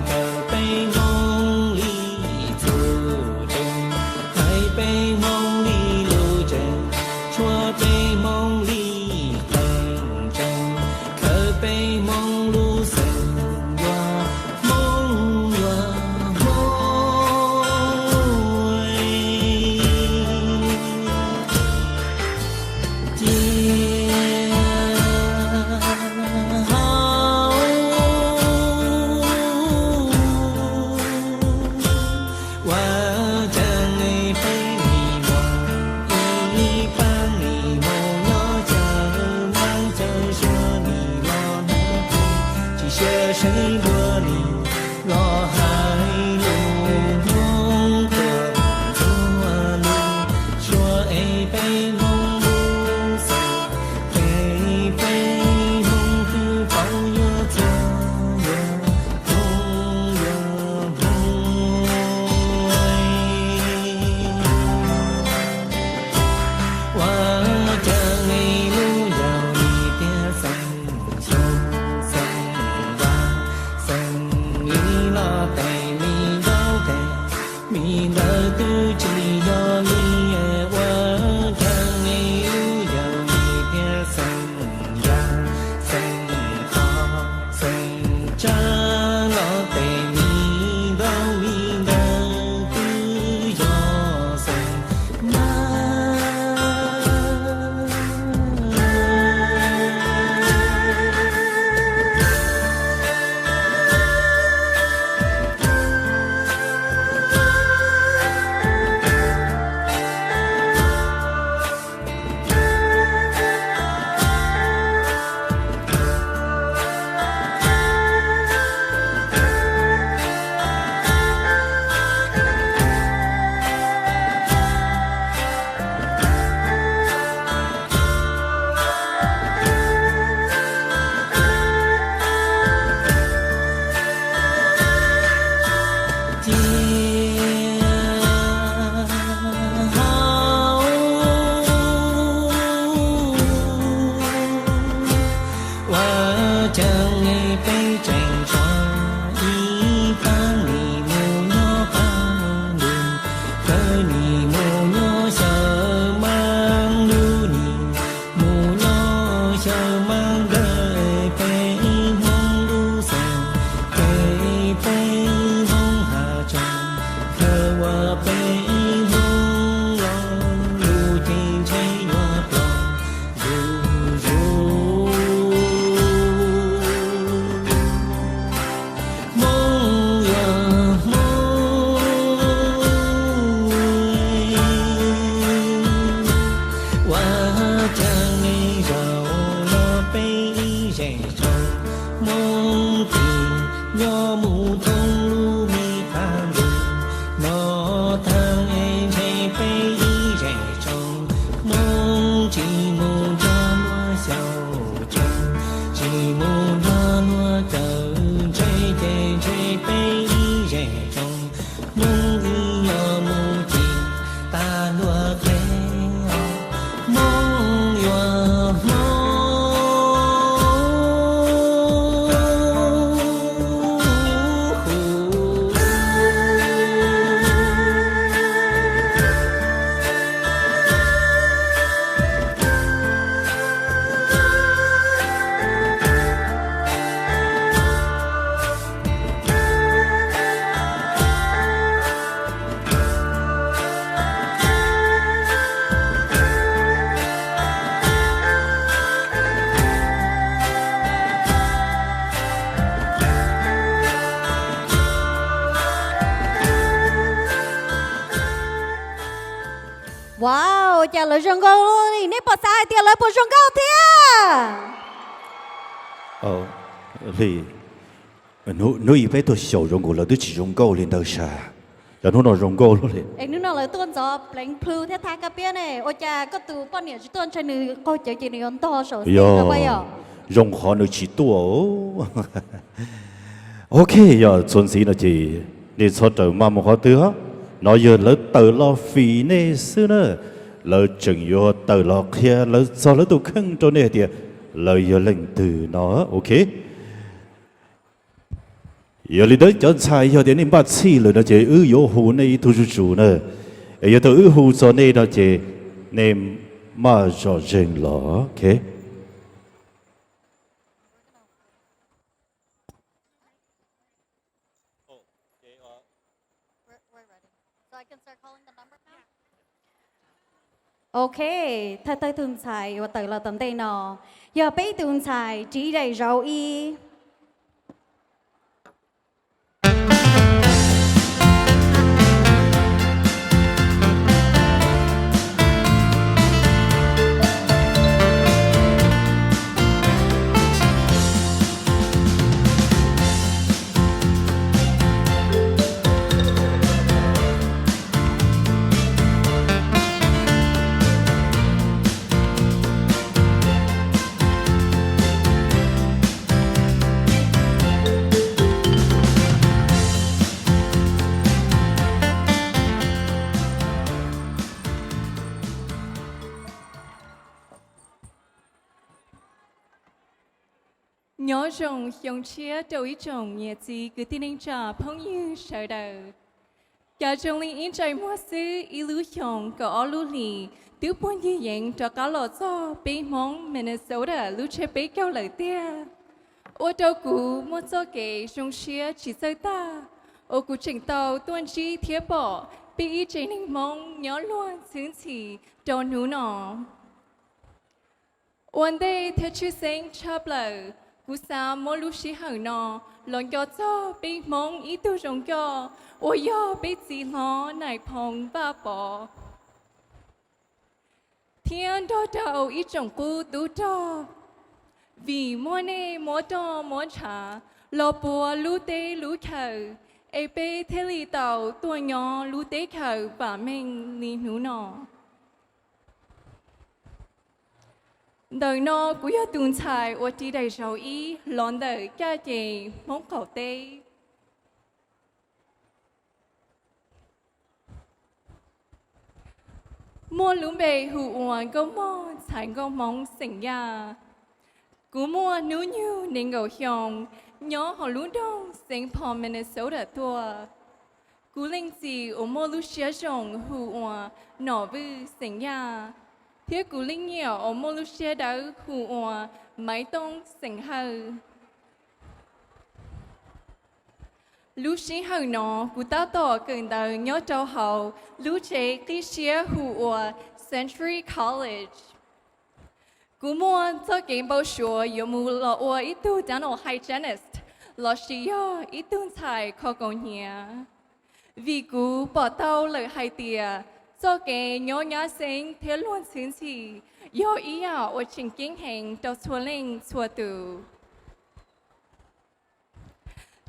Khaws peb Hmoob li txuj tsees, hais peb Hmoob li lus tsees, tshuav peb Hmoob li qee tsees, khaws peb Hmoob lub xeem yuav Hmoob yuav Hmoob. Cia hauv ua tsees peb nim muaj ib pab nim mus nyob xyaw Hmoob xyaw Suav nim los hnav plig, tsis siab seb ntuag nim los hais lus Hmoob tuaj ntxuav lus Suav es peb Hmoob lub xeem, ces peb Hmoob twb paub yuav txuag yuav Hmoob yuav Hmoob. Ua cas nqe lub yaus li tias xeem xyoo xeem ntau, xeem li los tes li ntaub tes, mi ntawd twb tsis yog li. Ua cas nqe lub yaus li tias xeem ya, xeem qhov, xeem tsab los tes li ntaub li ntawd twb yog xeem mas. Cia hauv ua cas nqe peb tseem tshuav ib pab nim mus nyob pab lug, lawv nim mus nyob xyaw Maab Lug, nim mus nyob xyaw Maab Lug, peb Hmoob lub xeem, peb, peb Hmoob hav zoov, khaws ua peb Hmoob los lus ces ntshe yuav ploj zuj zus. Hmoob yuav Hmoob, ua cas nqe zaum no peb ib zej tsoom Hmoob tsis nyob mus thoob lub me qab ntuj no, tag es ntshe peb ib zej tsoom Hmoob tsis mus nrog luag xyaum tsees, tsis mus nrog luag cawm ntse, ces ntshe peb ib zej tsoom Hmoob wb yuav mus cim tas luag qhia, Hmoob yuav Hmoob. Wow, cas lawv zoo nkauj li, nej puas xav hais tias lawv puas zoo nkauj thiab? Hnub ib peb tuaj xyaum zoo nkaus lawv twb tsis zoo nkauj li ntawd sas, cov hnub no zoo nkauj luaj li. Es hnub no lawv tuaj ntxov pleev plhu thiab thab kab piab ne, ua cas koj tus poj niam tsis tuaj ntshe nws qaug cawv ces nws yuav ntog saum xeem no yog? Zoo qhov nws tsis tuaj. Ok, yog txuas ntxiv no ces nej txhob raws maj mus qhov twg os. No yog lawv tawm los fim nej xwb na. Lawv tseem yuav tawm los qhia lawv txog lawv tus kheej rau nej hais tias lawv yog leej twg no. Ok. Yog li ntawd cov ntxhais, yog tias nej npaj txhij lawm no ces wb yuav hu nej ib tug zuj zus na. Es yog thaum wb hu txog nej no ces nej maj zom zeeg los. Ok, thawj thawj tug ntxhais uas tawm los tom ntej no yog peb tug ntxhais Ris Daim Zauv ib. Nyob zoo xyoo tshiab rau ib tsoom niam txiv kwv tij neej tsa phooj ywg sawv daws. Cas zoo li ib ntsais muag xwb ib lub xyoos kaum ob lub hlis twb puag ncig yeev rov qab los txog peb Hmoob Minnesota lub tsiab peb caug lawm tiag. Ua rau kuv muaj txoj kev zoo siab tsis txawj tag uas kuv tseem tau tuaj ntsib thiab pom peb ib tsev neeg Hmoob nyob luag txhwb ntxhi rau hnub no. Ua ntej thiab tshwj xeeb tshaj plaws, kuv xav muab lub sij hawm no los nco txog peb Hmoob ib tug zoo coj uas yog peb txiv hlob Nais Phoo Vaj Pov thiab nrog rau ib tsoom qub tub rog, vim muaj nej muab roj muab ntshav los puav lub teb lub chaws, es peb thiaj li tau tuaj nyob lub teb chaws vam meej li hnub no. Ntawm no kuv yog tus ntxhais uas Ris Daim Zauv ib los ntawm caj ces Hmoob qaum teb. Muaj lub npe hu ua Nkauj Mog Ntxhais Nkauj Hmoob xeem Yaj. Kuv muaj hnub nyoog nees nkaum xyoo, nyob hauv lub nroog Saint Paul, Minnesota tuaj. Kuv leej txiv uas muaj lub siab zoo hu ua Nom Vwj xeem Yaj, thiab kuv leej niam uas muaj lub siab dawb hu ua Maiv Tooj xeem Hawj. Lub sij hawm no kuv tab tom kawm ntawv nyob rau hauv lub tsev qib siab hu ua Century College. Kuv muaj txoj kev npau suav yuav mus los ua ib tug dental hygienist lossis yog ib tug ntxhais kho kaus hniav, vim kuv pom tau lawm hais tias txoj kev nyob nyab xeeb thiab luag txhwb ntxhi yog ib yam uas tseem ceeb heev rau txhua leej txhua tus.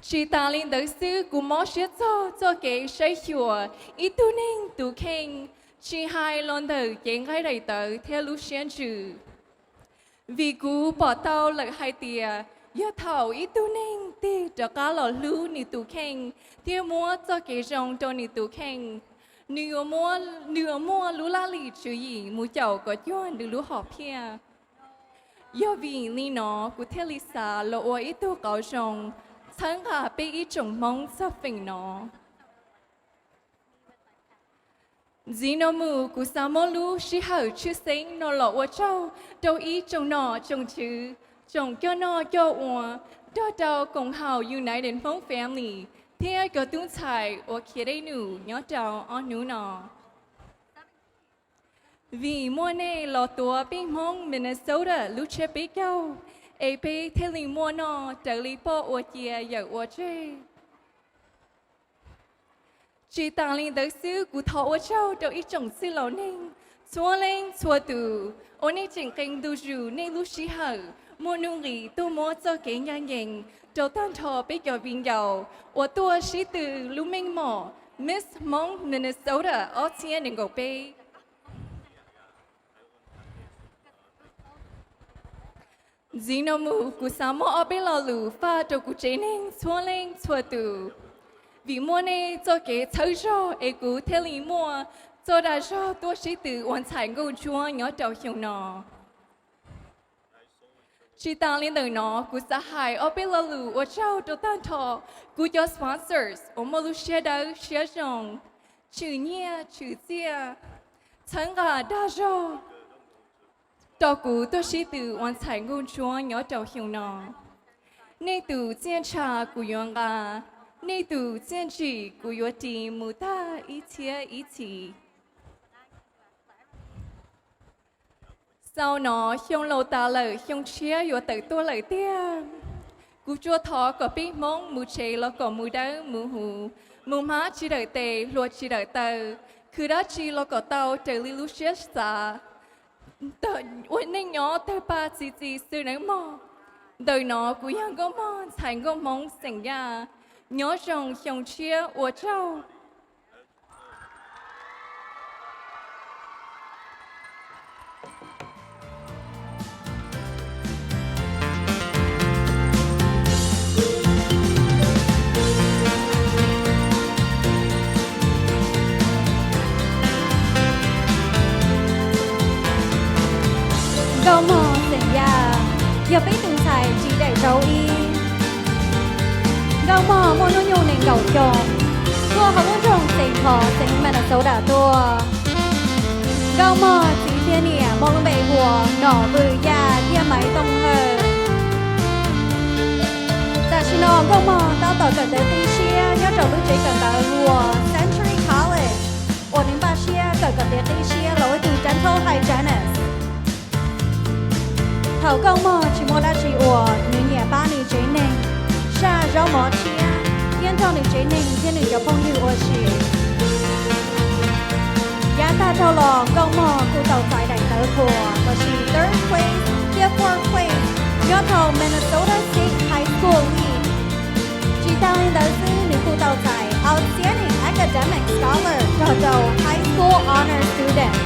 Tsis tas li ntawd xwb, kuv mob siab txog txoj kev saib xyuas ib tug neeg tus kheej, tsis hais los ntawm cev nqaij daim tawv thiab lub siab ntsws. Vim kuv pom tau lawm hais tias yog thaum ib tug neeg tig rov qab los hlub nws tus kheej thiab muab txoj kev zoo rau nws tus kheej, nws yuav muaj lub laj lim tswv yim mus caum kom cuag nws lub hom phiaj. Yog vim li no kuv thiaj li xav los ua ib tug qauv zoo txhawb nqa peb ib tsoom Hmoob txog feem no. Ntxiv no mus kuv xav muab lub sij hawm tshwj xeeb no los ua tsaug rau ib tsoom nom tsoom tswv, tsoom coj noj coj ua, nrog rau koom haum United Hmong Family thiab cov tub ntxhais uas khiav dej num nyob rau ob hnub no. Vim muaj nej los tuav peb Hmoob Minnesota lub tsiab peb caug, es peb thiaj li muaj noj raws li poj ua cia yawm ua tseg. Tsis tas li ntawd xwb, kuv thov ua tsaug rau ib tsoom txwj laus neeg txhua leej txhua tus uas nej tseem qee ntu zus nej lub sij hawm muaj nuj nqis tuaj muab txoj kev ncaj ncees rau tag nrho peb cov viv ncaus uas tuaj sib tw lub meej mom Miss Hmong Minnesota ob txhiab nees nkaum peb. Ntxiv no mus kuv xav muab ob peb lo lus faj rau kuv tsev neeg txhua leej txhua tus. Vim muaj nej txoj kev txhawb zog es kuv thiaj li muaj txoj dag zog tuaj sib tw ua ntxhais nkauj ntsuab nyob rau xyoo no. Tsis tas li ntawm no, kuv xav hais ob peb lo lus ua tsaug rau tag nrho kuv cov sponsors uas muaj lub siab dawb siab zoo, tshwm nyiaj tshwm txiaj, txhawb nqa dag zog rau kuv tuaj sib tw ua ntxhais nkauj ntsuab nyob rau xyoo no. Nej tus txiaj ntsha kuv yuav nqa, nej tus txiaj ntsim kuv yuav ris mus tag ib txhiab ib txhis. Xaus no, xyoo laus tas lawm, xyoo tshiab yuav tawm tuaj lawm tiag. Kuv tsuas thov kom peb Hmoob mus tsev los kom mus dawb mus huv, mus hmab tsis dawm tes, hlua tsis dawm taw, khwv dab tsi los kom tau raws li lub siab xav, ua neej nyob tawg paj txi txiv xwb nawb mog. Ntawm no kuv yog Nkauj Mog, ntxhais nkauj Hmoob xeem Yaj. Nyob zoo xyoo tshiab, ua tsaug. Nkauj Mog xeem Yaj yog peb tus ntxhais ris daim zaub ib. Nkauj Mog muaj hnub nyoog nees nkaum xyoo, tuaj hauv lub nroog Saint Paul, xeev Minnesota tuaj. Nkauj Mog txiv thiab niam muaj lub npe hu ua Nom Vwm Yaj thiab Maiv Tooj Hawj. Tam sim no Nkauj Mog tab tom kawm ntawv qib siab nyob rau lub tsev kawm ntawv hu ua Century College, uas nws npaj siab kawm kom tiav qib siab los ua ib tug dental hygienist. Thaum Nkauj Mog tsis muaj dab tsi ua, nws nyiam pab nws tsev neeg saj zaub mov tshiab thiab nrog nws tsev neeg thiab nws cov phooj ywg ua si. Yav tag dhau los Nkauj Mog kuj tau txais daim tawv qhuas lossis third place thiab fourth place nyob rau Minnesota State High School League. Tsis tas li ntawd xwb, nws kuj tau txais Outstanding Academic Scholar nrog rau High School Honor Student.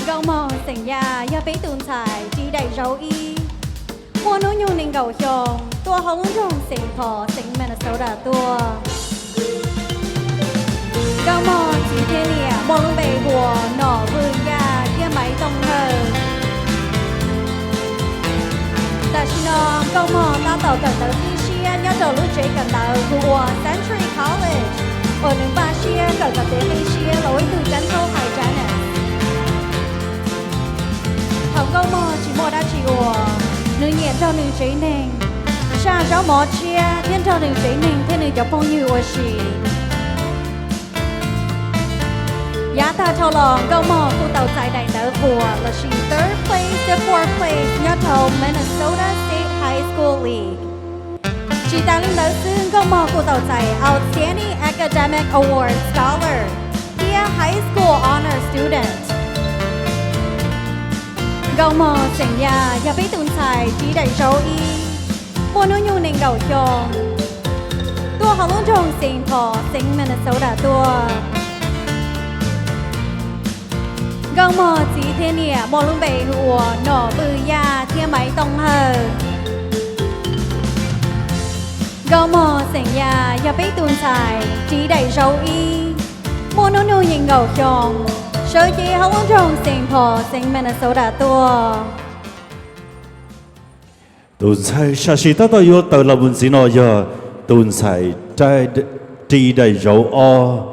Nkauj Mog xeem Yaj yog peb tus ntxhais ris daim zaub ib, muaj hnub nyoog nees nkaum xyoo, tuaj hauv lub nroog Saint Paul, xeev Minnesota tuaj. Nkauj Mog txiv thiab niam muaj lub npe hu ua Nom Vwm Yaj thiab Maiv Tooj Hawj. Tam sim no Nkauj Mog tab tom kawm ntawv qib siab nyob rau lub tsev kawm ntawv hu ua Century College, uas nws npaj siab kawm kom tiav qib siab los ua ib tug dental hygienist. Thaum Nkauj Mog tsis muaj dab tsi ua, nws nyiam nrog nws tsev neeg saj zaub mov tshiab thiab nrog nws tsev neeg thiab nws cov phooj ywg ua si. Yav tag dhau los Nkauj Mog kuj tau txais daim ntawv qhuas lossis third place thiab fourth place nyob rau Minnesota State High School League. Tsis tas li ntawd xwb, Nkauj Mog kuj tau txais Outstanding Academic Award Scholar thiab High School Honor Student. Nkauj Mog xeem Yaj yog peb tus ntxhais ris daim zaub ib, muaj hnub nyoog nees nkaum xyoo, tuaj hauv lub nroog Saint Paul, xeev Minnesota tuaj. Nkauj Mog txiv thiab niam muaj lub npe hu ua Nom Vwm Yaj thiab Maiv Tooj Hawj. Nkauj Mog xeem Yaj yog peb tus ntxhais ris daim zaub ib, muaj hnub nyoog nees nkaum xyoo, sawv cev hauv lub nroog Saint Paul, xeev Minnesota tuaj. Tus ntxhais sam sim tab tom yuav tawm los mus ntxiv no yog tus ntxhais ris daim zaub ob.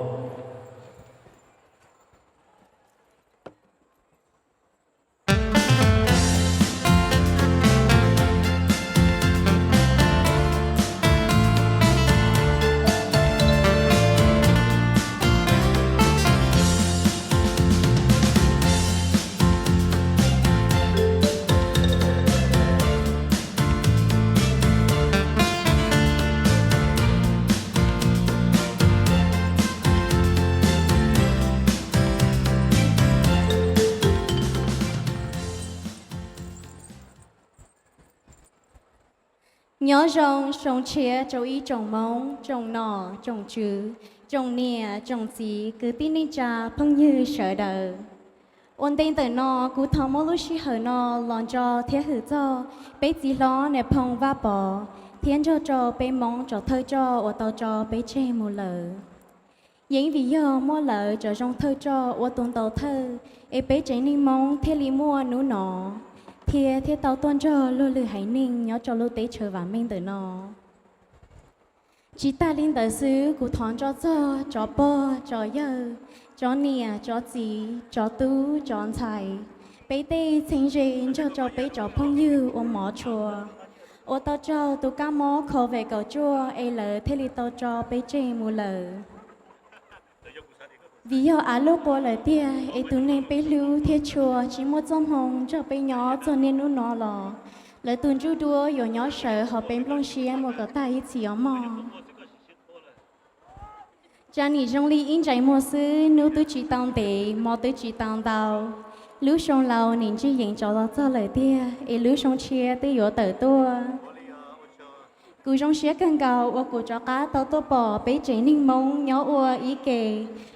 Nyob zoo xyoo tshiab rau ib tsoom Hmoob, tsoom nom tsoom tswv, tsoom niam tsoom txiv, kwv tij neej tsa, phooj ywg sawv daws. Ua ntej ntawm no kuv thov muab lub sij hawm no los nco thiab hwm txog peb txiv hlob Nais Phoo Vaj Pov thiab nrog rau peb Hmoob cov thawj roj uas tau tso peb tseg mus lawm. Yeej vim yog muaj lawv cov zoo thawj roj ua tus ntaus thawj es peb tsev neeg Hmoob thiaj li muaj hnub no. thiab thiaj tau tuaj nrog luag lwm haiv neeg nyob rau lub teb chaws vam meej ntawm no. Tsis tag li ntawd xwb, kuv thov nco txog cov pog, cov yawg, cov niam, cov txiv, cov tub, cov ntxhais, peb tej txheeb ze nrog rau peb cov phooj ywg uas mov tshua, uas tau raug tus kab mob COVID kaum cuaj es lawv thiaj li tau tso peb tseg mus lawm. Vim yog av luaj qua lawm tiag es tus neeg peb hlub thiab tshua tsis muaj txoj hmoo nrog peb nyob txog niaj hnub no los, lawv tus ntsuj duab yuav nyob sawv hauv peb nplooj siab mus kom tag ib txhis os mog. Tsa nim zoo li ib ntsais muag xwb, hnub twb tsis tau ntev, hmo twb tsis tau ntau, lub xyoo laus nim ntsig yees tsov los txog lawm tiag es lub xyoo tshiab twb yuav tawm tuaj. Kuv zoo siab kawg nkaus uas kuv rov qab tau tuaj pom peb tsev neeg Hmoob nyob ua ib ke,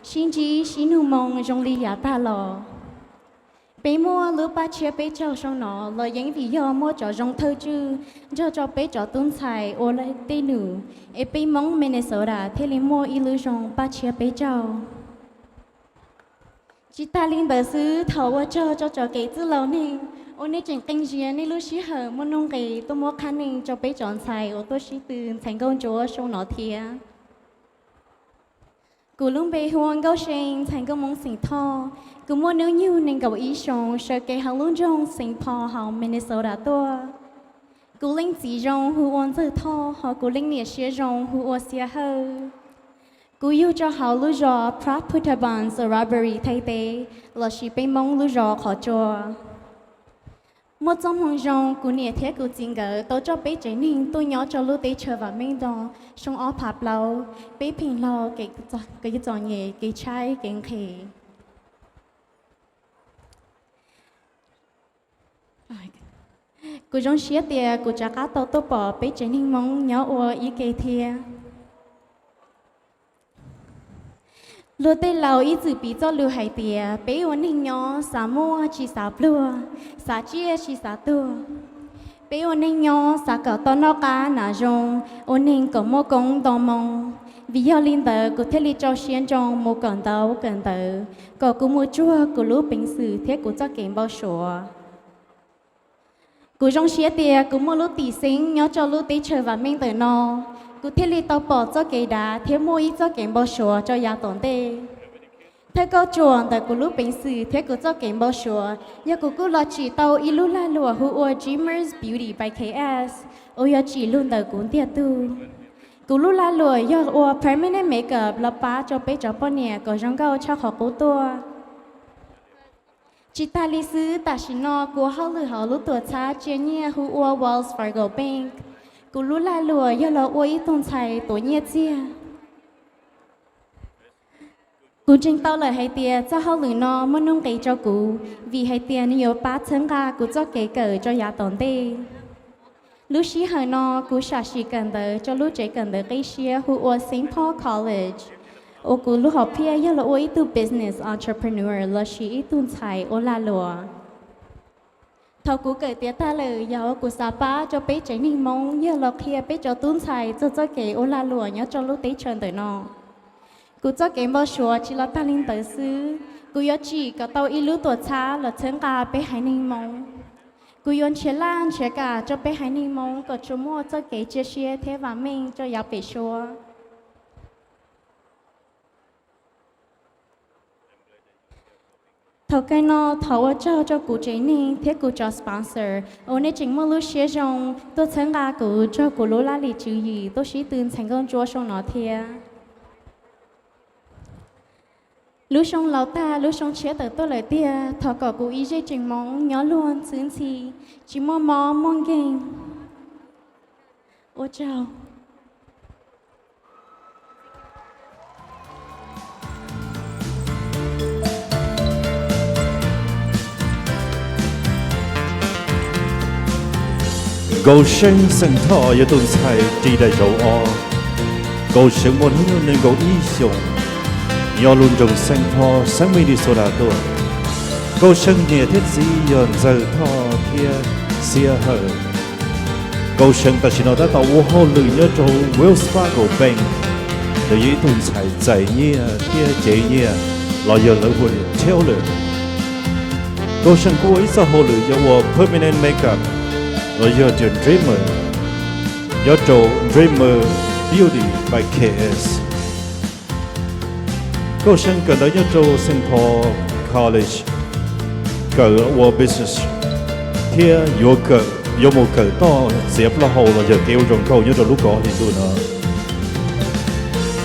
sib ntsib sib nug moo zoo li yav tag los. Peb muaj lub paj tshiab peb caug xyoo no los yeej vim yog muaj cov zoo thawj tswj nrog rau peb cov tub ntxhais ua tej num, es peb Hmoob Minnesota thiaj li muaj ib lub zoo paj tshiab peb caug. Tsis tag li ntawd xwb, thov ua tsaug rau cov kev txwj laus neeg uas nej tseem qee zias nej lub sij hawm muaj nuj nqis tuaj muab qhab neej rau peb cov ntxhais uas tuaj sib tw ntxhais nkauj ntsuab xyoo no thiab. Kuv lub npe hu ua Nkauj See, ntxhais nkauj Hmoob xeem Thoj. Kuv muaj hnub nyoog nees nkaum ib xyoos, sawv kev hauv lub nroog Saint Paul hauv Minnesota tuaj. Kuv leej txiv zoo hu ua Ntxawg Thoj, hos kuv leej niam siab zoo hu ua Xia Hawj. Kuv yug rau hauv lub zos Prat Phutabans, Sudbury, Thaib teb, lossis peb Hmoob lub zos Qhov Tsua. Muaj txoj hmoo zoo, kuv niam thiab kuv txiv nkawd tau coj peb tsev neeg tuaj nyob rau lub teb chaws vam meej no xyoo ob phav plaub, peb pheej laug kev txom nyem, kev tshaib kev nqhis. Kuv zoo siab tias kuv rov qab tau tuaj pom peb tsev neeg Hmoob nyob ua ib ke thiab. Luag tej laus ib txwm piv txoj lus hais tias peb ua neeg nyob xav muaj tsis xav pluag, xav tsiaj tsis xav tuag. Peb ua neeg nyob xav kom tau noj qab hnav zoo, ua neeg kom muaj koob nto moo. Vim yog li ntawd kuv thiaj li rau siab ntso mus kawm ntawv kawm ntawv, kom kuv mus tsuag kuv lub peev xwm thiab kuv txoj kev npau suav. Kuv zoo siab tias kuv muaj lub tim xeeb nyob rau lub teb chaws vam meej ntawm no, kuv thiaj li tau pom txoj kev dav thiab muaj ib txoj kev npau suav rau yav tom ntej. Thawj kauj ruam ntawm kuv lub peev xwm thiab kuv txoj kev npau suav yog kuv kuj los tsim tau ib lub lag luam hu ua Dreamers Beauty by K S, uas yog tsim lug ntawm kuv ntiag tug. Kuv lub lag luam yog ua permanent makeup los pab rau peb cov poj niam kom zoo nkauj tshaj qhov qub tuaj. Tsis tag li xwb, tam sim no kuv ua hauj lwm hauv lub tuam txhab tsia nyiaj hu ua Wells Fargo Bank. Kuv lub lag luam yog los ua ib tug ntxhais tuav nyiaj txiag. Kuv ntseeg tau lawm hais tias txoj hauj lwm no muaj nuj nqis rau kuv, vim hais tias nws yuav pab txhawb nqa kuv txoj kev kawm rau yav tom ntej. Lub sij hawm no kuv sam sim kawm ntawv rau lub tsev kawm ntawv qib siab hu ua Saint Paul College, uas kuv lub hom phiaj yog los ua ib tug business entrepreneur lossis ib tug ntxhais ua lag luam. Thaum kuv kawm tiav tag lawm, yog kuv xav pab rau peb tsev neeg Hmoob yog los qhia peb cov tub ntxhais txog txoj kev ua lag luam nyob rau lub teb chaws ntawm no. Kuv txoj kev npau suav tsis los tag li ntawd xwb, kuv yuav tsim kom tau ib lub tuam txhab los txhawb nqa peb haiv neeg Hmoob. Kuv yuav nrhiav laj nrhiav kam rau peb haiv neeg Hmoob kom tsuas muaj txoj kev cia siab thiab vam meej rau yav pem suab. Thaum kawg no thov ua tsaug rau kuv tsev neeg thiab kuv cov sponsor uas nej tseem muaj lub siab zoo tuaj txhawb nqa kuv nrog kuv lub laj lim tswv yim tuaj sib tw ntxhais nkauj ntsuab xyoo no thiab. Lub xyoo laus tag lub xyoo tshiab tawm tuaj lawm tiag, thov kom kuv ib zej tseem Hmoob nyob luag ntxhwb ntxhi, tsis muaj mob muaj nkeeg. Ua tsaug. Nkauj See xeem Thoj yog tus ntxhais ris daim zauv ob. Nkauj See muaj hnub nyoog nees nkaum ib xyoos, nyob lub nroog Saint Paul, xeev Minnesota tuaj. Nkauj See niam thiab txiv yog Ntxawg Thoj thiab Xiab Hawj. Nkauj See tam sim no tab tom ua hauj lwm nyob rau Wells Fargo Bank, nws yog ib tug ntxhais txais nyiaj thiab cev nyiaj los yog lawv hu ua teller. Nkauj See kuj ua ib txoj hauj lwm yog ua permanent makeup los yog tias dreamer nyob rau Dreamer Beauty by K S. Nkauj See kawm ntawv nyob rau Saint Paul College, kawm ua business thiab yuav kawm, yuav mus kawm toj txiav plaub hau los yog kev ua zoo nkauj nyob rau lub kaum ob hlis ntuj no.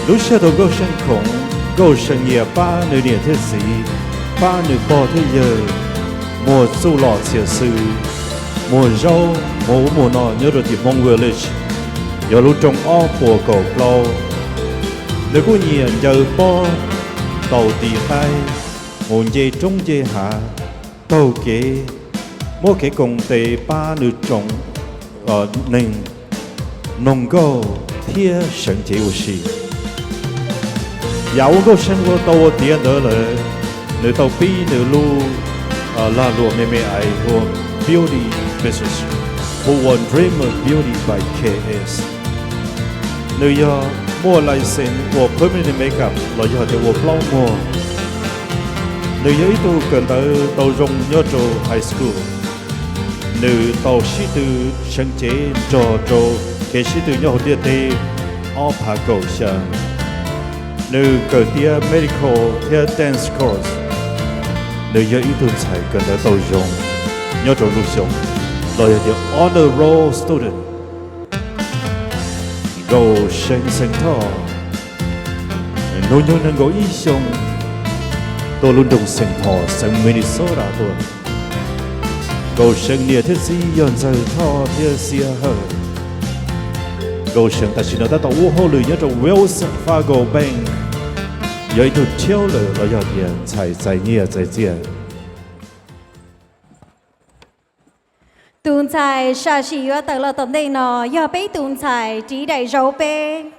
Lub sij hawm thaum Nkauj See khoom, Nkauj See nyiam pab nws niam thiab txiv, pab nws pog thiab yawg, muag txuj lom txhiam xw, muag zaub, muag ub muag no nyob rau tim Hmoob Village, yog lub rooj ob puas kaum plaub. Nws kuj nyiam ncaws pob, taus tis qaib, mus nce roob nce hav, taug kev, muab kev koom tes pab nws tsoom neeg mloog nkauj thiab seev cev ua si. Yam uas Nkauj See ua tau ua tiav ntawd lawm, nws tau pib nws lub lag luam me me ais hu ua Beauty Business, hu ua Dreamer Beauty by K S. Nws yog muaj license ua permanent makeup los yog tias ua plaub muag. Nws yog ib tug kawm ntawv tau zoo nyob rau high school. Nws tau sib tw seev cev nrog rau kev sib tw nyob hauv ntiaj teb ob phav kaum xya. Nws kawm tiav medical thiab dance course. Nws yog ib tug ntxhais kawm ntawv tau zoo nyob rau lub xyoo los yog tias honor roll student. Nkauj See xeem Thoj, hnub nyoog nees nkaum ib xyoo, tuaj lub nroog Saint Paul xeev Minnesota tuaj. Nkauj See niam thiab txiv yog Ntxawg Thoj thiab Xiab Hawj. Nkauj See tam sim no tab tom ua hauj lwm nyob rau Wells Fargo Bank, yog ib tug teller los yog tias ntxhais txais nyiaj txais txiaj. Tus ntxhais sam sim yuav tawm los tom ntej no yog peb tus ntxhais ris daim zauv peb.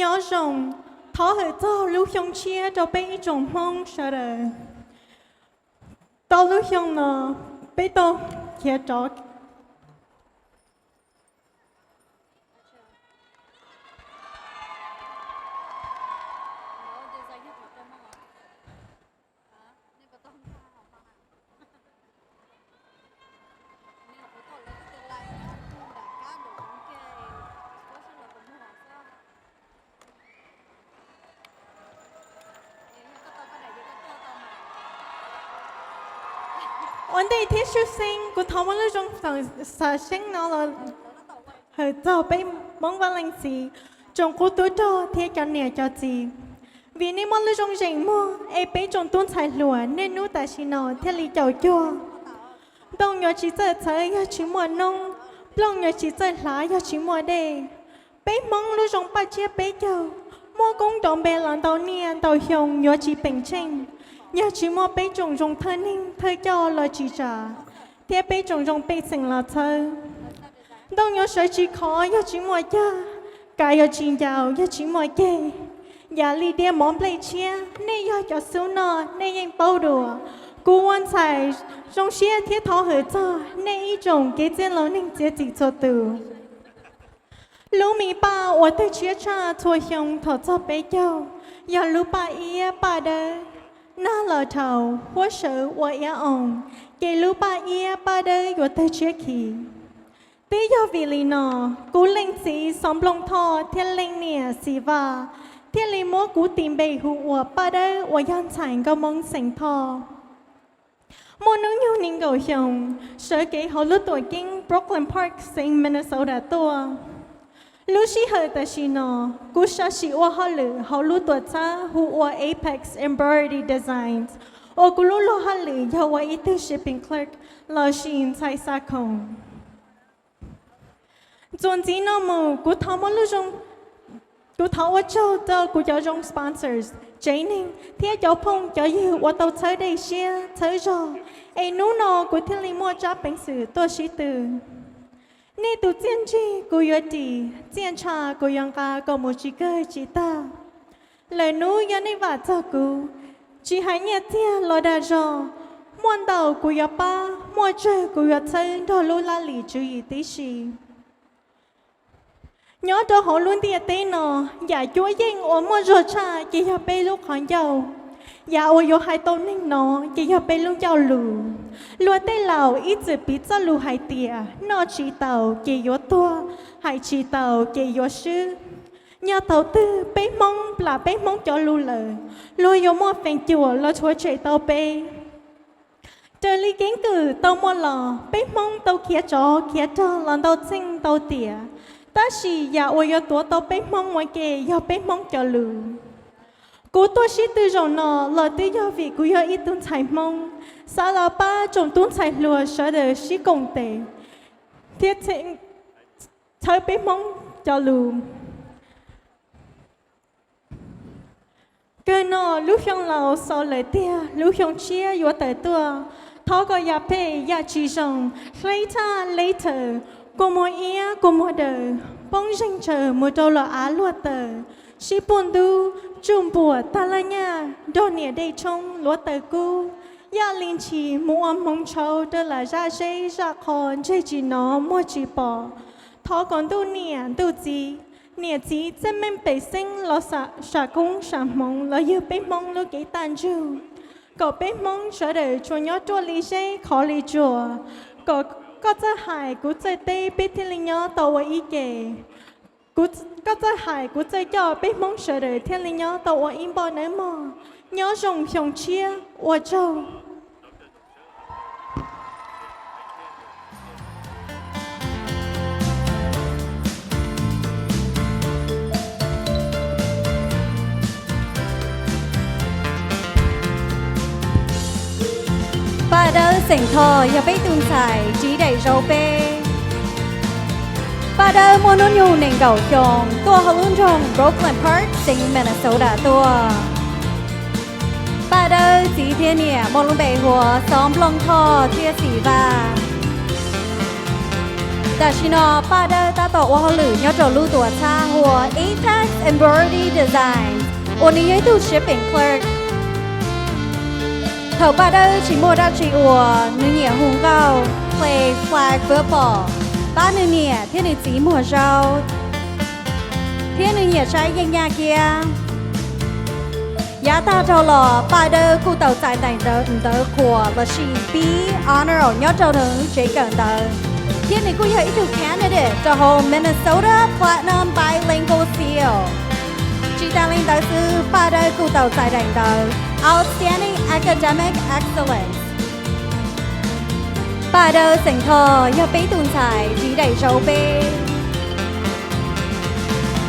Nyob zoo, thov hawm txog lub xyoo tshiab rau peb ib tsoom Hmoob sawv daws. Tau lub xyoo no peb tau khiav rov Ua ntej thiab tshwj xeeb kuv thov muab lub zoo xav seeb no los hawm txog peb Hmoob Vaj Leej Txiv, tsoom qub tub rog thiab cov niam cov txiv, vim nej muaj lub zoo zeem muag es peb tsoom tub ntxhais hluas niaj hnub tam sim no thiaj li caum cuag. Ntoo yuav tsis txawj txhawv yog tsis muaj noob, nplooj yuav tsis txawj hlav yog tsis muaj dej. Peb Hmoob lub zoo paj tsiab peb caug, muaj koob nrov npe los ntau niaj ntau xyoo yuav tsis peem tsheej yog tsis muaj peb tsoom zoo thawj neeg thawj coj los tsim tsam, thiab peb tsoom zoo pej xeem los txhawb. Ntoo yuav sawv tsis khov yog tsis muaj cag, kav yuav tsis ncaus yog tsis muaj ceg. Yam li diav mov nplej tshiab, nej yog cov xub noj nej yeej paub dua. Kuv ua ntxhais zoo siab thiab thov hawm txog nej ib tsoom kev txiaj laus neeg txiav txim txhua tus. Lub me paj uas tawg tshiab tshaj txhua xyoo thaum txog peb caug yog lub paj iab paj dawb, nag los dhau, huab sawv ua iab oo, ces lub paj iab paj dawb yuav tawg tshiab khiv. Twb yog vim li no, kuv leej txiv Xov Nplooj Thoj thiab leej niam Xis Vaj thiaj li muab kuv tis npe hu ua Paj Dawb uas yog ntxhais nkauj Hmoob xeem Thoj. Muaj hnub nyoog nees nkaum xyoo, sawv kev hauv lub tuam ceeb Brooklyn Park xeev Minnesota tuaj. Lub sij hawm tam sim no, kuv sab sim ua hauj lwm hauv lub tuam txhab hu ua Apex Embroidery Designs, uas kuv lub luag hauj lwm yog ua ib tug shipping clerk lossis ntxhais xa khoom. Txuas ntxiv no mus, kuv thov muab lub zoo Kuv thov ua tsaug rau kuv cov zoo sponsors, tsev neeg thiab cov phooj cov ywg uas tau txhawb dej siab txhawb zog, es hnub no kuv thiaj li muaj tsab peev xwm tuaj sib tw. Nej tus txiaj ntsig kuv yuav ris, txiaj ntsha kuv yuav nqa kom mus tsis kawg tsis tag. Lawm hnub yog nej vam txog kuv, tsis hais nyiaj txiag los dag zog, muaj ntau kuv yuav pab, muaj tsawg kuv yuav txhawb nrog lub laj lim tswv yim tib si. Nyob rau hauv lub ntiaj teb no, yam cuab yeej uas muaj zog tshaj ces yog peb lub qhov ncauj. Yam uas yuav hais tau neeg no ces yog peb lub ncauj lus. Luag tej laus ib txwm piv txoj lus hais tias noj tsis taus ces yuav tuag, hais tsis taus ces yuav swb. Nyob thaum twg peb Hmoob plam peb Hmoob cov lus lawm, luag yuav muaj feem cuam los rhuav tshem tau peb. Raws li keeb kwm tau muaj los, peb Hmoob tau khiav tsov khiav rog los ntau txheej ntau tiam, tab sis yam uas yuav tuav tau peb Hmoob ua ke yog peb Hmoob cov lus. Kuv tuaj sib tw zaum no los twb yog vim kuv yog ib tug ntxhais Hmoob, xav los pab tsoom tub ntxhais hluas sawv daws sib koom tes thiab txhawb peb Hmoob cov lus. Kawg no lub xyoo laus xaus lawm tiag, lub xyoo tshiab yuav tawm tuaj. Thov kom yam phem yam tsis zoo, hle thaj hle tawm, kua muag iab kua muag daws, poob zeeg tsawv mus rau los av luag taws, sib puag ntub tsuj npuam tag laj nyaj, nrog niam dej tshoob luav taws kub, yaj li ntshis mus ua hmoov tshauv rau lam zaj zeb zaj qho ntseg tsis hnov muag tsis pom. Thov kom ntuj niam ntuj txiv, niam txiv txawj meej pem xeeb los sam koob sam hmoov los yug peb Hmoob lub kev taj ntsug, kom peb Hmoob sawv daws tsuas nyob ruaj li zeb khov li tsuas, kom koj txawj hais kuv txawj teb peb thiaj li nyob tau ua ib ke. Koj txawj hais kuv txawj coj peb Hmoob sawv daws thiaj li nyob tau ua ib npoj nawb mog. Nyob zoo xyoo tshiab, ua tsaug. Paj Dawb xeem Thoj yog peb tus ntxhais ris daim zaub peb. Paj Dawb muaj hnub nyoog nees nkaum xyoo, tuaj hauv lub nroog Brooklyn Park, xeev Minnesota tuaj. Paj Dawb txiv thiab niam muaj lub npe hu ua Xov Nplooj Thoj thiab Xim Vaj. Tam sim no Paj Dawb tab tom ua hauj lwm nyob rau lub tuam txhab hu ua Apex Embroidery Designs uas nws yog ib tug shipping clerk. Thaum Paj Dawb tsis muaj dab tsi ua, nws nyiam hu nkauj, play flag football, pab nws niam thiab nws txiv muag zaub, thiab nws nyiam saib yeeb nyaj kiab. Yav tag dhau los Paj Dawb kuj tau txais daim ntawv qhuas lossis pib honor nyob rau ntawm tsev kawm ntawv, thiab nws kuj yog ib tug candidate rau hauv Minnesota Platinum Bilingual Seal. Tsis tas li ntawd xwb, Paj Dawb kuj tau txais daim ntawv Outstanding Academic Excellence. Paj Dawb xeem Thoj yog peb tus ntxhais ris daim zaub peb.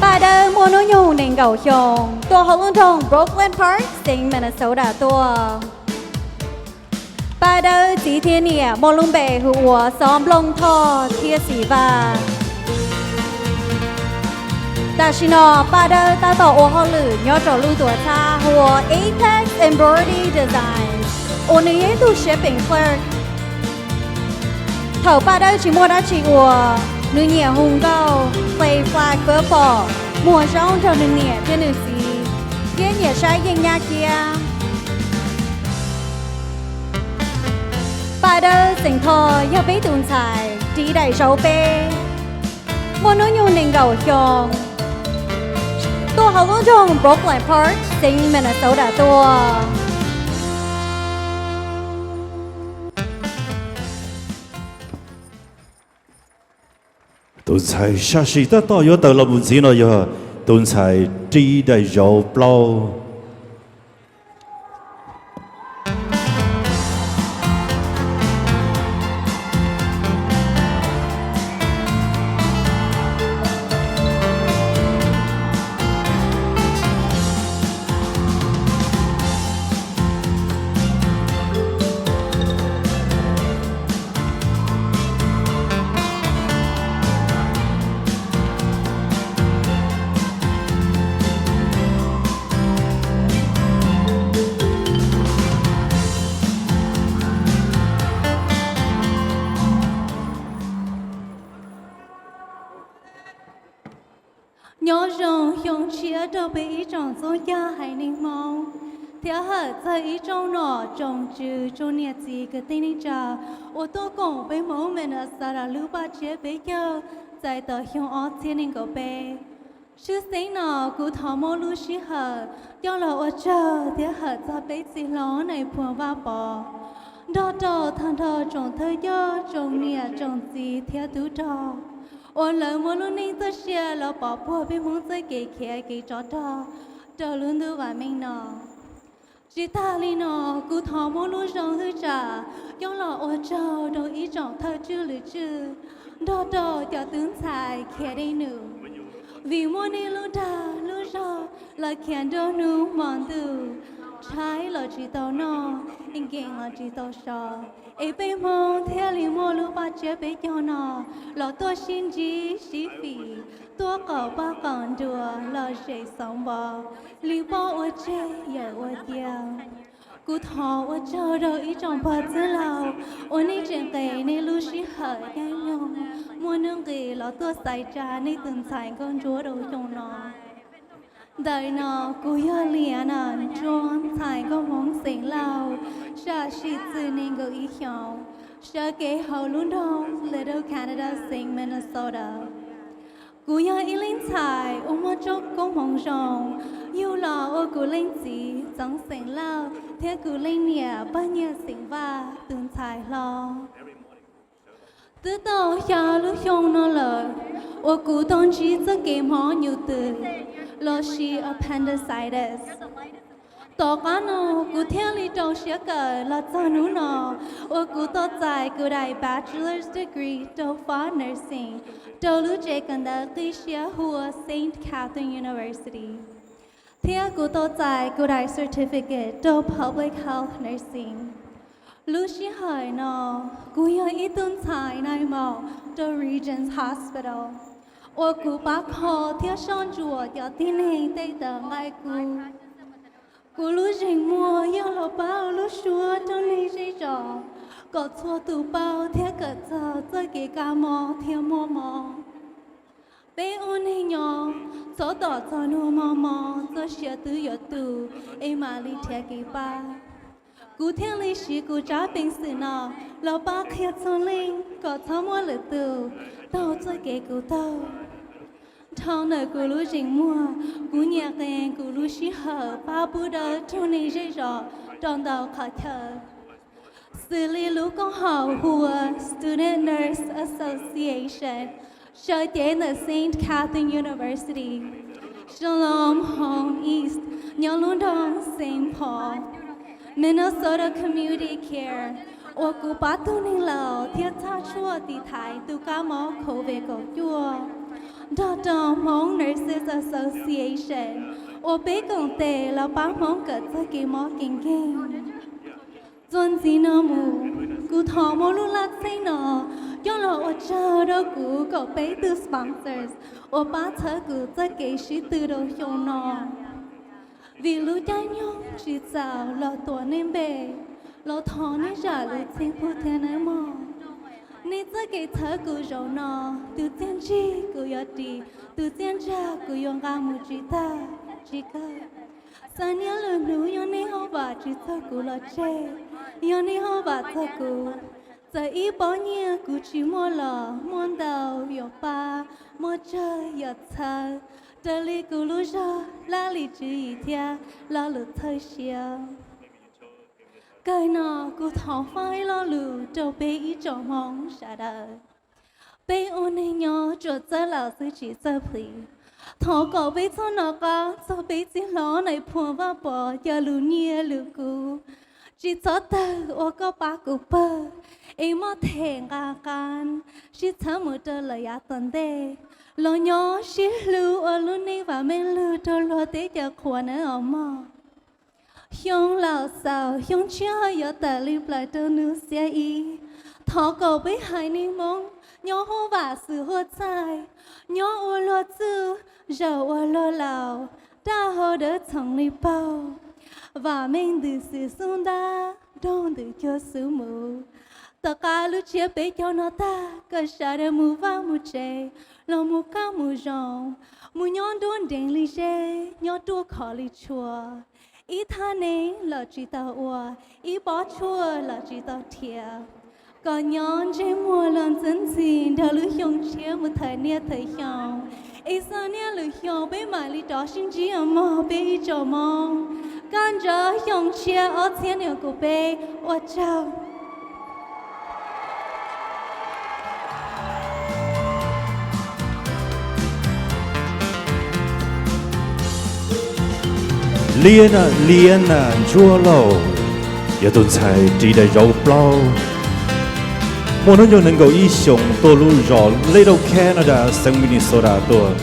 Paj Dawb muaj hnub nyoog nees nkaum xyoo, tuaj hauv lub nroog Brooklyn Park, xeev Minnesota tuaj. Paj Dawb txiv thiab niam muaj lub npe hu ua Xov Nplooj Thoj thiab Xim Vaj. Tam sim no Paj Dawb tab tom ua hauj lwm nyob rau lub tuam txhab hu ua Apex Embroidery Designs uas nws yog ib tug shipping clerk. Thaum Paj Dawb tsis muaj dab tsi ua, nws nyiam hu nkauj, play flag football, muag zaub nrog nws niam thiab nws txiv, thiab nyiam saib yeeb nyaj kiab. Paj Dawb xeem Thoj yog peb tus ntxhais ris daim zaub peb, muaj hnub nyoog nees nkaum xyoo, tuaj hauv lub nroog Brooklyn Park, xeev Minnesota tuaj. Tus ntxhais sam sim tab tom yuav tawm los mus ntxiv no yog tus ntxhais ris daim zaub plaub. Nyob zoo xyoo tshiab rau peb ib tsoom txooj cag haiv neeg Hmoob, thiab hawm txog ib tsoom nom tsoom tswv tsoom niam txiv kwv tij neej tsa uas tuaj koom peb Hmoob Minnesota lub paj tsiab peb caug txais tau xyoo ob txhiab nees nkaum peb. Tshwj xeeb no kuv thov muab lub sij hawm coj los ua tsaug thiab hawm txog peb txiv hlob Nais Phoo Vaj Pov, nrog rau tag nrho tsoom thawj coj tsoom niam tsoom txiv thiab tub rog uas lawv muab lub neej txoj sia los pov puag peb Hmoob txoj kev khiav kev tsov rog rau lub ntuj vam meej no. Tsis tas li no, kuv thov muab lub zoo hwj tsam coj los ua tsaug rau ib tsoom thawj tswj lwm tswj, nrog rau cov tub ntxhais khiav dej num, vim muaj nej lub dag lub zog los khiav nruab hnub hmo ntuj, tshaib los tsis tau noj, nkees los tsis tau so, es peb Hmoob thiaj li muaj lub paj tsiab peb caug no los tuaj sib ntsib sib fim, tuaj qaum paj qaum nruas los zem xauv npo li poj ua tseg yawm ua cia. Kuv thov ua tsaug rau ib tsoom pog txwj laug uas nej tseem nqes nej lub sij hawm caij nyoog muaj nuj nqis los tuaj xaiv tsa nej tus ntxhais nkauj ntsuab rau xyoo no. Ntawm no kuv yog Liana Ntsuab, ntxhais nkauj Hmoob xeem Lauj, sam sim txwm nees nkaum ib xyoos, sawv kev hauv lub nroog Little Canada, xeev Minnesota. Kuv yog ib leej ntxhais uas muaj txoj koob hmoov zoo, yug los ua kuv leej txiv Txoov xeem Lauj thiab kuv leej niam Paj Nyiaj xeem Vaj tus ntxhais hlob. Twb tau xya lub xyoo no lawm uas kuv tau ntsib txoj kev mob nyuj twm los sis appendicitis. Tom qab no kuv thiaj li rau siab kawm los txog hnub no uas kuv tau txais kuv daim bachelor's degree rau fab nursing rau lub tsev kawm ntawv qib siab hu ua Saint Catherine University, thiab kuv tau txais kuv daim certificate rau public health nursing. Lub sij hawm no, kuv yog ib tug ntxhais nais maum rau Regents Hospital uas kuv pab kho thiab soj ntsuam cov tib neeg tej tawv nqaij kub. Kuv lub zeem muag yog los pab ua lub suab rau neeg zej zos kom txhua tus paub thiab kawm txog txoj kev kab mob thiab muaj mob. Peb ua neeg nyob, txhob tos txog nag hmo mos txoj sia twb yuav tu es mam li nrhiav kev pab. Kuv thiaj li siv kuv tsab peev xwm no los pab qhia txhua leej kom txhob muaj lwm tus taug txoj kev kuv taug. Dhau ntawm kuv lub zeem muag, kuv nyiam qee kuv lub sij hawm pab pub dawb rau neeg zej zos rau ntau qhov chaw, xws li lub koom haum hu ua Student Nurse Association, sawv cev ntawm Saint Catherine University, Shalom Home East nyob lub nroog Saint Paul, Minnesota Community Care uas kuv pab tug neeg laus thiab txhaj tshuaj tiv thaiv tus kab mob COVID kaum cuaj, nrog rau Hmong Nurses Association uas peb koom tes los pab Hmoob kawm txog kev mob kev nkeeg. Txuas ntxiv no mus, kuv thov muab lub laj txheej no coj los ua tsaug rau kuv kaum peb tug sponsors uas pab txhawb kuv txoj kev sib tw rau xyoo no. Vim lub caij nyoog tsis txaus los tuav nej npe, los thov nej zam lub txim pub thiab nawb mog. Nej txoj kev txhawb kuv zaum no, tus txiaj ntsig kuv yuav ris, tus txiaj ntsag kuv yuav nqa mus tsis tag tsis kawg. Xav niaj lwm hnub yog nej hauj vam tsis txog kuv los tseg, yog nej hauj vam txog kuv, txawm ib pob nyiaj kuv tsis muaj los muaj ntau yuav pab, muaj tsawg yuav txhawb, raws li kuv lub zog, laj lim tswv yim thiab lo lus txhawb siab. Kawg no kuv thov faj ib lo lus rau peb ib tsoom Hmoob sawv daws. Peb ua neeg nyob tsuas txawj laus xwb tsis txawj plhis. Thov kom peb txhob nov qab txog peb txiv hlob Nais Phoo Vaj Pov cov lus nyiaj lus kub, tsis txhob tawg ua koj pab kuv pawg, es muaj them nqa qab sib txhawb mus rau lawm yav tom ntej, los nyob sib hlub ua lub neej vam meej lug rau luag teb chaws qhua nawb os mog. Xyoo laus xaus xyoo tshiab yuav tawm li plaws rau hnub xiab ib. Thov kom peb haiv neeg Hmoob nyob huaj vam xwm huaj txaij, nyob ua luag txuj, zaum ua luag laus, raj hau dawb txhoov li paug, vam meej ntws xwm xub ntab, nrog ntws cuag xub mus. Tom qab lub tsiab peb caug no tag, kom sawv daws mus vaj mus tsev, los mus qab mus zos, mus nyob nruab nrees li zeb, nyob ruaj khov li tshua. Ib thaj neeb los tsis tau ua, ib pob tshuaj los tsis tau rhiav. Kom nyob ntsej muag los ntxwb ntxhi nrog lub xyoo tshiab mus thawm niaj thawm xyoo. Ib txog niaj lwm xyoo peb mam li rov sib ntsib mog peb ib tsoom Hmoob. Koj ntsoov xyoo tshiab ob txhiab nees nkaum peb, ua tsaug. Liana, Liana Ntsuab Lauj, yog tus ntxhais ris daim zauv plaub, muaj hnub nyoog nees nkaum ib xyoos, tuaj lub zos Little Canada, xeev Minnesota tuaj.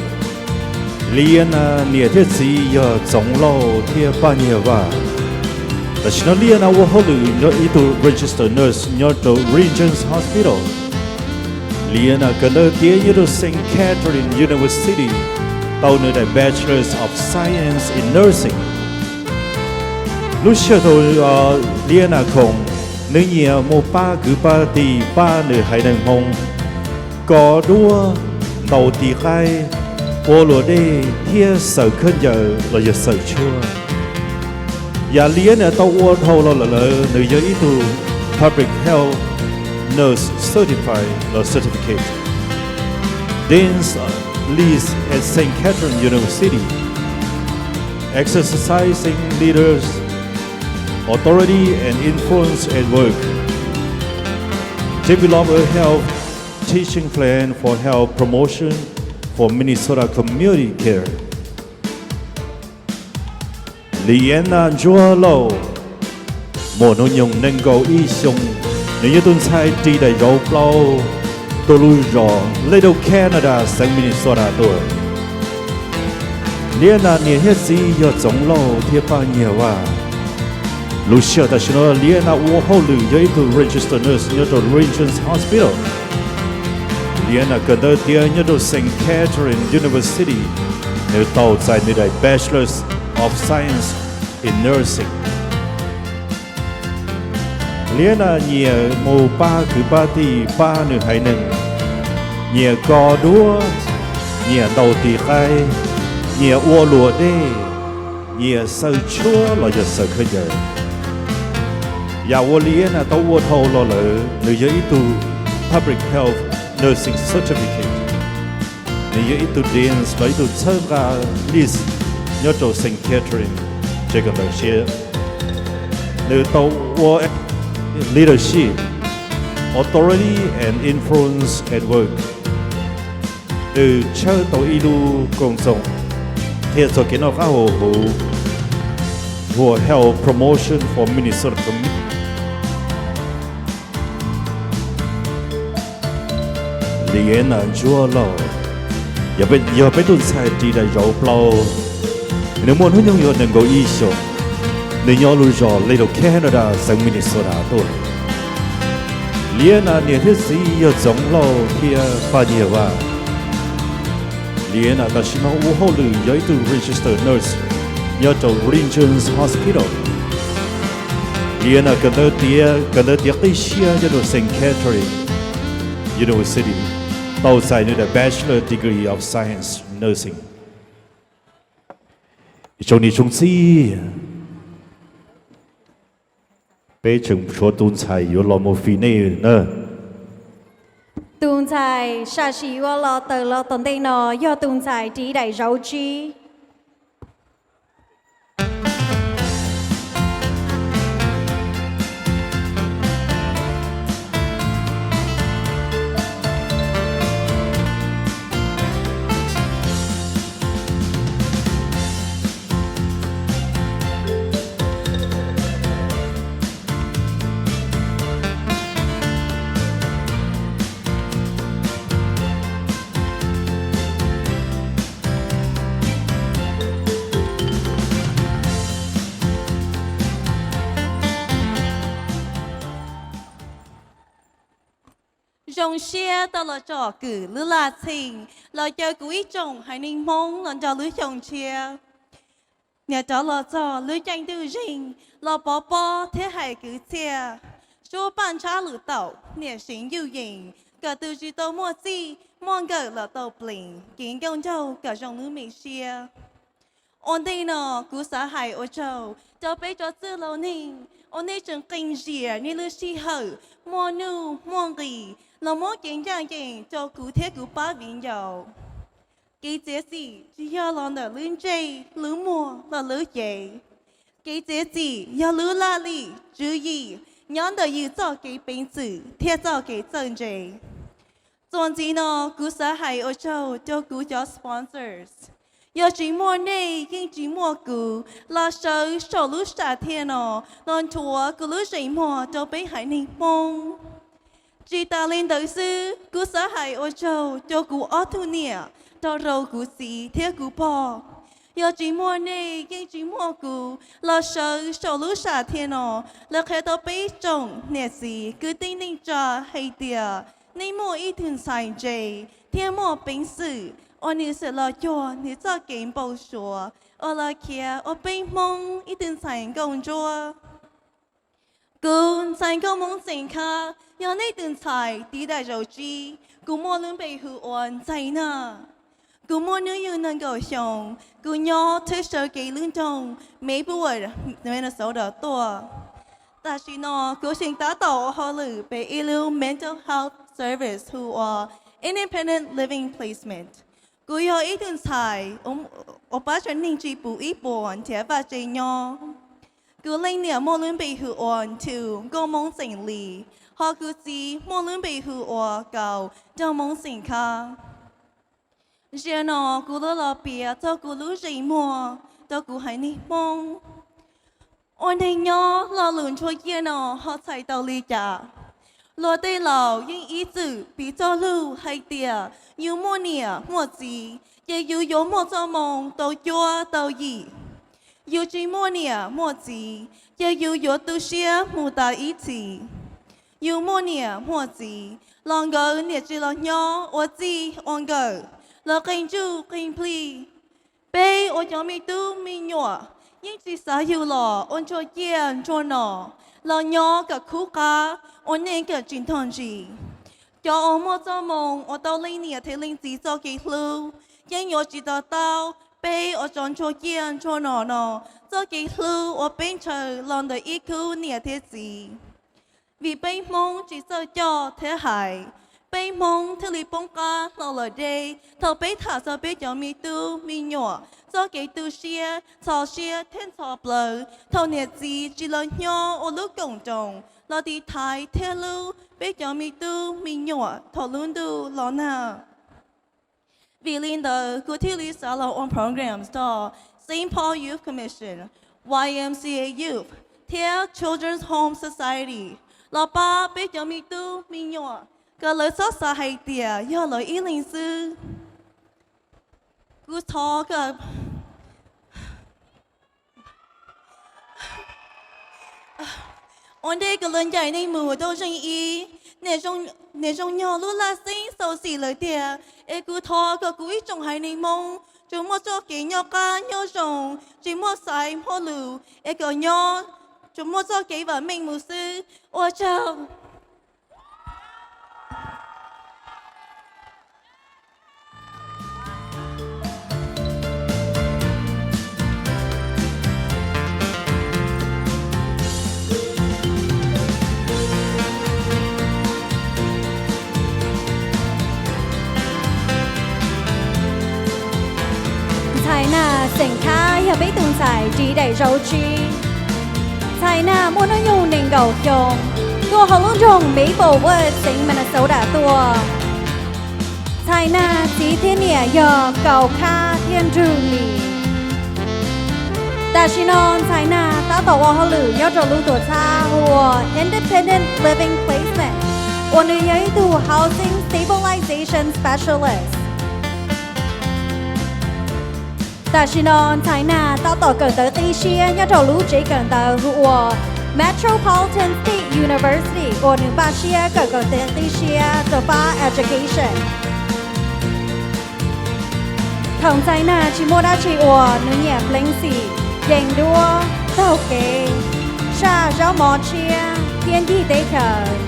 Liana niam thiab txiv yog Txoov Lauj thiab Paj Nyiag Vaj. Tam sim no Liana ua hauj lwm yog ib tug registered nurse nyob rau Regents Hospital. Liana kawm ntawv tiav nyob rau Saint Catherine University, tau nws daim Bachelors of Science in Nursing. Lub sij hawm thaum Liana khoom, nws nyiam mus pab kwv pab tij, pab nws haiv neeg Hmoob kov duab, ntaus tis qaib, ua luam dej thiab xaws khaub ncaws los yog xaws tshuaj. Yam Liana tau ua dhau los lawm, nws yog ib tug Public Health Nurse Certified los Certificate, Dean's List at Saint Catherine University, Exercising Leaders, Authority and Influence at Work, Develop a Health Teaching Plan for Health Promotion for Minnesota Community Care. Liana Ntsuab Lauj, muaj hnub nyoog nees nkaum ib xyoos, nws yog tus ntxhais ris daim zauv plaub, tuaj lub zos Little Canada, xeev Minnesota tuaj. Liana niam thiab txiv yog Txoov Lauj thiab Paj Nyiag Vaj. Lub sij hawm tam sim no Liana ua hauj lwm yog ib tug registered nurse nyob rau Regents Hospital. Liana kawm ntawv tiav nyob rau Saint Catherine University, nws tau txais nws daim Bachelors of Science in Nursing. Liana nyiam mus pab kwv pab tij, pab nws haiv neeg, nyiam kov duab, nyiam ntaus tis qaib, nyiam ua luam dej, nyiam xaws tshuab los yog xaws khaub ncaws. Yam uas Liana tau ua dhau los lawm, nws yog ib tug Public Health Nursing Certificate, nws yog ib tug Dean's los ib tug txhawb nqa list nyob rau Saint Catherine, tsev kawm ntawv siab. Nws tau ua Leadership, Authority and Influence at Work. Nws tshawb tau ib lub koom txoos qhia txog kev noj qab haus huv, hu ua Health Promotion for Minnesota Community. Liana Ntsuab Lauj, yog peb tus ntxhais ris daim zauv plaub, nws muaj hnub nyoog yog nees nkaum ib xyoos, nws nyob lub zos Little Canada, xeev Minnesota tuaj. Liana niam thiab txiv yog Txoov Lauj thiab Paj Nyiag Vaj. Liana tam sim no ua hauj lwm yog ib tug registered nurse nyob rau Regents Hospital. Liana kawm ntawv tiav, kawm ntawv tiav qib siab nyob rau Saint Catherine University, tau txais nws daim Bachelor Degree of Science Nursing. Tsoom niam tsoom txiv, peb tseem tshuav tus ntxhais yuav los mus fim nej na. Tus ntxhais sam sim yuav los tawm los tom ntej no yog tus ntxhais ris daim zauv tsib. Zoo siab tau los tsom kwm lub laj txheej los caw kuv ib tsoom haiv neeg Hmoob los nrog lub xyoo tshiab. Niam rov los txog lub caij ntuj zeeg los pov pob thiab hais kwv txhiaj, suab paj ntshab lwm taum niam Siv Yuj Yees kom tus tsis tau muaj txij muaj nkawm los tau pleev kev nkauj nraug kom zoo lub me siab. Ua ntej no kuv xav hais ua tsaug rau peb cov txwj laus neeg uas nej tseem qee zias nej lub sij hawm muaj nuj muaj nqis los muab kev ncaj ncees rau kuv thiab kuv pab viv ncaus. Kev txiav txim tsis yog los ntawm lub ntsej lub muag los lub cev. Kev txiav txim yog lub laj lim tswv yim nyob ntawm yus txoj kev peev xwm thiab txoj kev txawj ntse. Txuas ntxiv no kuv xav hais ua tsaug rau kuv cov sponsors. Yog tsis muaj nej yeej tsis muaj kuv los sawv saum lub sam thiaj no los nrhuav kuv lub zeem muag rau peb haiv neeg Hmoob. Tsis tas li ntawd xwb, kuv xav hais ua tsaug rau kuv ob tug niam, rau rau kuv txiv thiab kuv pog. Yog tsis muaj nej yeej tsis muaj kuv los sawv saum lub sam thiaj no los qhia tau peb tsoom niam txiv kwv tij neej tsa hais tias nej muaj ib tug ntxhais ntse thiab muaj peev xwm uas nws xav los cuag nws txoj kev npau suav uas los khiav ua peb Hmoob ib tug ntxhais nkauj ntsuab. Kuv ntxhais nkauj Hmoob Xeem Khab yog nej tus ntxhais tiv daim zaum tsib. Kuv muaj lub npe hu ua Ntxhais Nag. Kuv muaj hnub yug nees nkaum xyoo. Kuv nyob thoob sawv kev lub nroog Maplewood, Minnesota tuaj. Tam sim no kuv tseem tab tom ua hauj lwm pem ib lub mental health service hu ua Independent Living Placement. Kuv yog ib tug ntxhais uas pab tsev neeg tsis pum ib puas nrhiav vaj tse nyob. Kuv leej niam muaj lub npe hu ua Ntu Nkauj Hmoob Xeem Lis, ho kuv txiv muaj lub npe hu ua Kaus Nraug Hmoob Xeem Khab. Ziag no kuv los piav txog kuv lub zeem muag rau kuv haiv neeg Hmoob. Ua neeg nyob lo lus ntsuag ciaj no ho txhais tau li cas? Luag tej laus yeej ib txwm piv txoj lus hais tias yus muaj niam muaj txiv ces yus yuav muaj txoj moo tau cuab tau yim. Yus tsis muaj niam muaj txiv ces yus yuav tu siab mus tas ib txhis. Yus muaj niam muaj txiv los nkawd niam tsis los nyob ua txij ua nkawm, los qee ntsuj qee plij. Peb ua cov me tub me nyuam yeej tsis xav yus los ua ntsuag ciaj ntsuag no, los nyob kom khub qab ua neej kom tsis ntog ntsis. Cov uas muaj txoj moo uas tau leej niam thiab leej txiv txoj kev hlub yeej yuav tsis to taub peb ua cov ntsuag ciaj ntsuag no no txoj kev hlub uas peb ntshaw los ntawm ib khub niam thiab txiv. Vim peb Hmoob tsis txawj coj thiab hais, peb Hmoob thiaj li poob qab hlo lawm deb thaum peb tham txog peb cov me tub me nyuam txoj kev tu siab, ntxhov siab thiab ntxhov plawv thaum niam txiv tsis los nyob ua lub koom nroos los tiv thaiv thiab hlub peb cov me tub me nyuam thaum lub ntuj los nag. Vim li ntawd kuv thiaj li xav los ua programs rau Saint Paul Youth Commission, Y M C A Youth, thiab Children's Home Society los pab peb cov me tub me nyuam kom lawv txhob xav hais tias yog lawv ib leeg xwb. Kuv thov kom ua ntej kuv los ncaim nej mus rau zeej ib, niam zoo nyoog lub laj xeeb xau xim lawm tiag, es kuv thov kom kuv ib tsoom haiv neeg Hmoob tsuas muaj txoj kev nyob qab nyob zoo, tsis muaj xaiv muaj lus, es kom nyob tsuas muaj txoj kev vam meej mus xwb. Ua tsaug. Ntxhais Nag xeem Khab yog peb tus ntxhais tiv daim zaub tsib. Ntxhais Nag muaj hnub nyoog nees nkaum xyoo, tuaj hauv lub nroog Maplewood xeev Minnesota tuaj. Ntxhais Nag txiv thiab niam yog Kaus Khab thiab Nrug Lis. Tam sim no Ntxhais Nag tab tom ua hauj lwm nyob rau lub tuam txhab hu ua Independent Living Placement, uas nws yog ib tug Housing Stabilization Specialist. Tam sim no Ntxhais Nag tab tom kawm ntawv qib siab nyob rau lub tsev kawm ntawv hu ua Metropolitan State University, uas nws npaj siab kawm kawm ntawv qib siab rau fab education. Thaum Ntxhais Nag tsis muaj dab tsi ua, nws nyiam pleev xim, yees duab, taug kev, saj zaub mov tshiab thiab ncig teb chaws.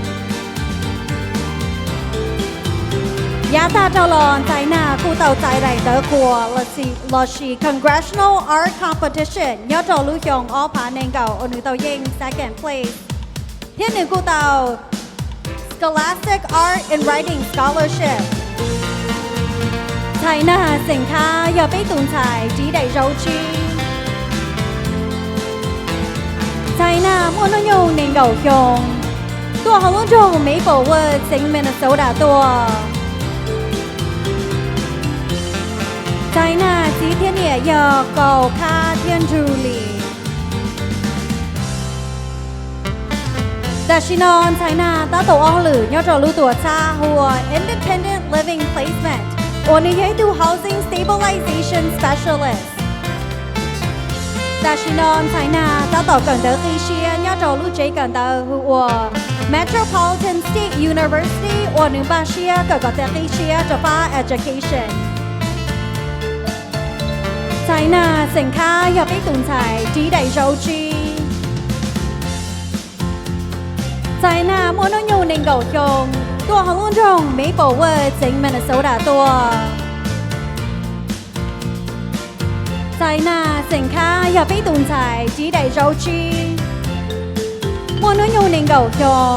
Yav tag dhau los Ntxhais Nag kuj tau txais daim tawv qhuas lossis Congressional Art Competition nyob rau lub xyoo ob phav nees nkaum uas nws tau yeej second place, thiab nws kuj tau Scholastic Art and Writing Scholarship. Ntxhais Nag xeem Khab yog peb tus ntxhais ris daim zaub tsib. Ntxhais Nag muaj hnub nyoog nees nkaum xyoo, tuaj hauv lub nroog Maplewood, xeev Minnesota tuaj. Ntxhais Nag txiv thiab niam yog Kaus Khab thiab Nrug Lis. Tam sim no Ntxhais Nag tab tom ua hauj lwm nyob rau lub tuam txhab hu ua Independent Living Placement, uas nws yog ib tug Housing Stabilization Specialist. Tam sim no Ntxhais Nag tab tom kawm ntawv qib siab nyob rau lub tsev kawm ntawv hu ua Metropolitan State University, uas nws npaj siab kawm kom tau qib siab rau fab education. Ntxhais Nag xeem Khab yog peb tus ntxhais ris daim zaub tsib. Ntxhais Nag muaj hnub nyoog nees nkaum xyoo, tuaj hauv lub nroog Maplewood, xeev Minnesota tuaj. Ntxhais Nag xeem Khab yog peb tus ntxhais ris daim zaub tsib, muaj hnub nyoog nees nkaum xyoo,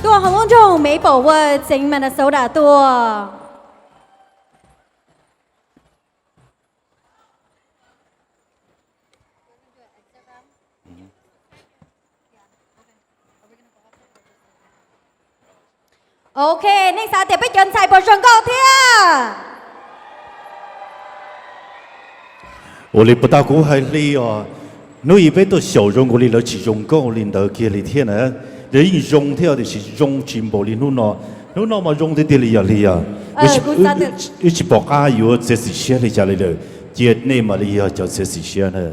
tuaj hauv lub nroog Maplewood, xeev Minnesota tuaj. Ok, nej xav tias peb cov ntxhais puas zoo nkauj thiab? Ua li puas tau kuv hais li os, hnub ib peb tuaj xyaum zoo nkaus li lawv tsis zoo nkauj li ntawd kiag li thiab na. Lawv yeej zoo thiab tiam sis zoo tsis npaum li hnub no. Hnub no mas zoo tiag tiag li yog li yog. Wb tsis pom qab yuav txiav txim siab li cas li lawm, cia nej mam li yog cov txiav txim siab na.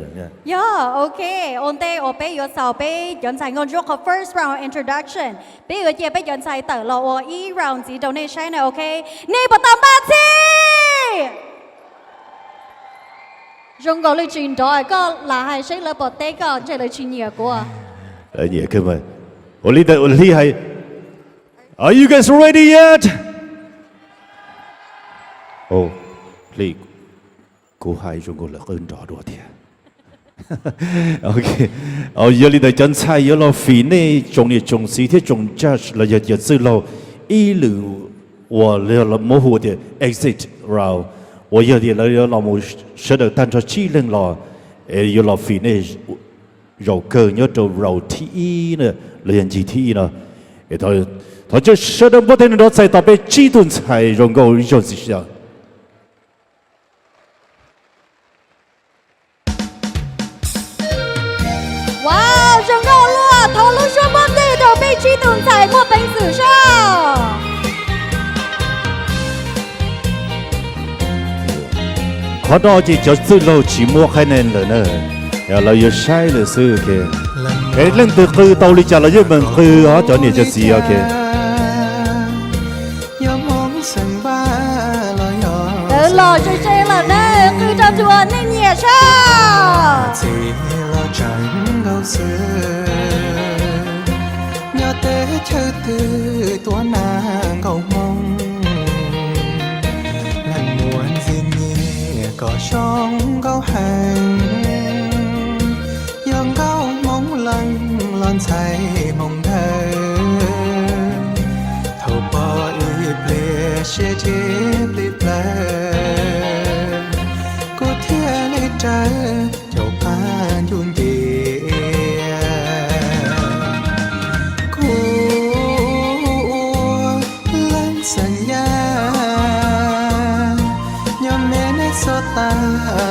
Yog, ok, ua ntej uas peb yuav xaus peb cov ntxhais nkauj ntsuab qhov first round introduction, peb yuav cia peb cov ntxhais tawm los ua ib round ntxiv rau nej saib na, ok. Nej puas tau npaj txhij? Zoo nkaus li tsis nrov, koj lam hais seb lawv puas teb koj, ntshe lawv tsis nyiam kuv. Ua li ntawd ua li hais, are you guys ready yet? Kuv hais zoo nkaus lawv qw nrov dua thiab. Yog li ntawd cov ntxhais yuav los fim nej tsoom niam tsoom txiv thiab tsoom judge los yog cov txwj laug ib lwm uas muab hu tias exit round, uas yog tias lawv yuav los mus sawv daws tag nrho tsib leeg los, es yuav los fim nej zaum kawg nyob rau round thib ib na, los yog ncig thib ib no. Thov coj sawv daws npuab tes nrov txais tos peb tsib tug ntxhais zoo nkauj ib zaug ntxiv sib. Wow, zoo nkauj luaj, thov lub suab npuab ntej rau peb tsib tug ntxhais muaj peev xwm soj. Qhov no ces cov txwj laug tsis muab qhaib neeg lawm na, lawv yuav saib lawm xwb. Leej twg qw tau li cas los yeej meem qw os cov niam cov txiv. Lawv los ze ze lawm na, qw rau tus uas nej nyiam soj. Nyob teb chaws twg tuav nag nkaus hmoo, leej muaj ntxim nyiam kom zoo nkauj heev. Yog nkauj hmoob leej los ntxhais hmoob ntawd, thaum pom ib pliag siab dhia plig plawg, kuv thiaj li raws caum pab ncuj nce. Kuv ua leej xeem Yaj, nyob Minnesota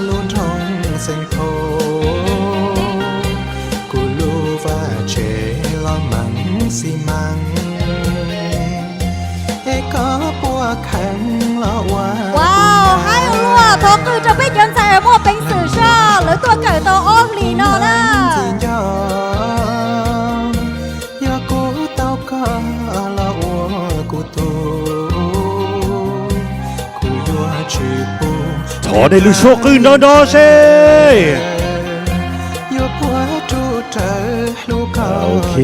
lub nroog Saint Paul, kuv lub vaj tsev los meej xi mees, es koj puas kheev los ua? Wow, haib ua luaj, thov qw rau peb cov ntxhais muaj peev xwm soj, lawv tuaj kawm tau ob hlis no na. Yog kuv tau koj los ua kuv tug, kuv yuav tsis pub. Thov nej lub suab qw nrov nrov seb. Yuav puas rub rawv hlub koj. Ok.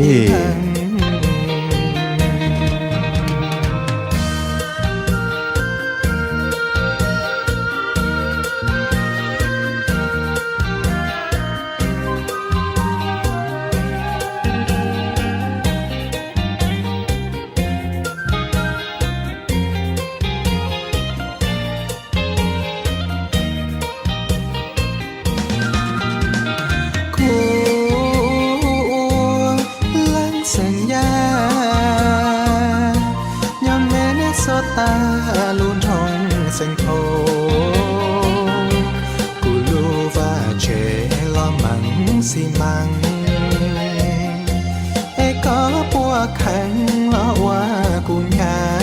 tag lub nroog Xeev Khaum, kuv lub vaj tsev los meej xi mees, es koj puas kheev los ua kuv nyab?